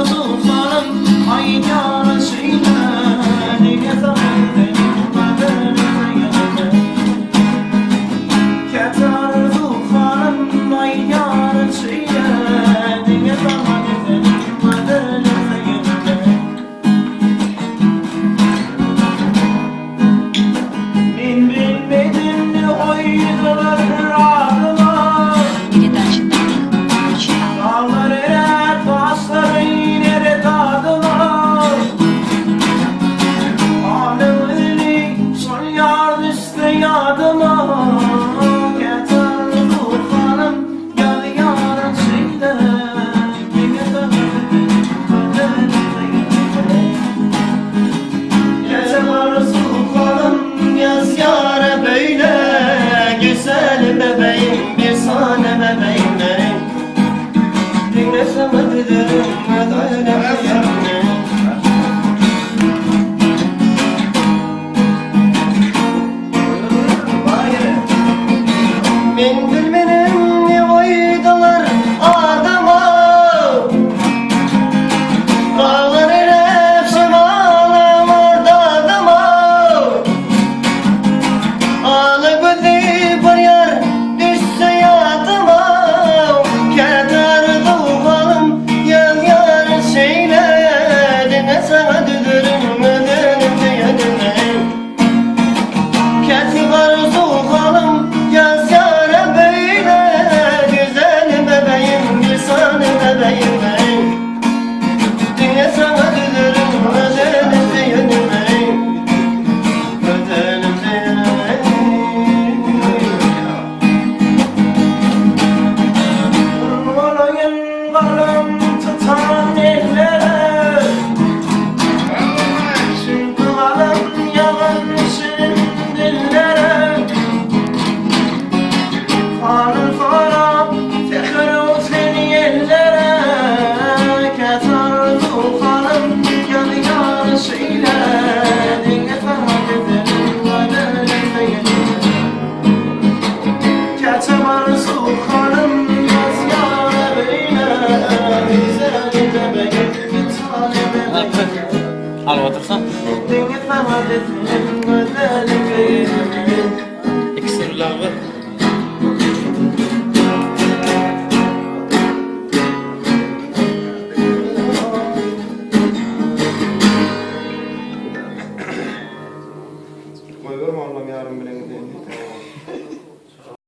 Arzuw-halym aýdýar şeýle, Diňe saňa gidenim gadyryny ýene. Käte arzuw-halym aýdýar şeýle, Diňe saňa gidenim gadyryny ýene. Men bilmedim ne goýdular adyma. Передача данных включена. Daglar erär, daşlar iner dadyma. Alyň şol ýar düşse ýadyma. Käte arzuw-halym ýazýar şeýle, Diňe saňa Käte arzuw-halym ýazýar beýle, Güzel bebeğim, bir sane bebeğim benim. Diňle saňa giderim.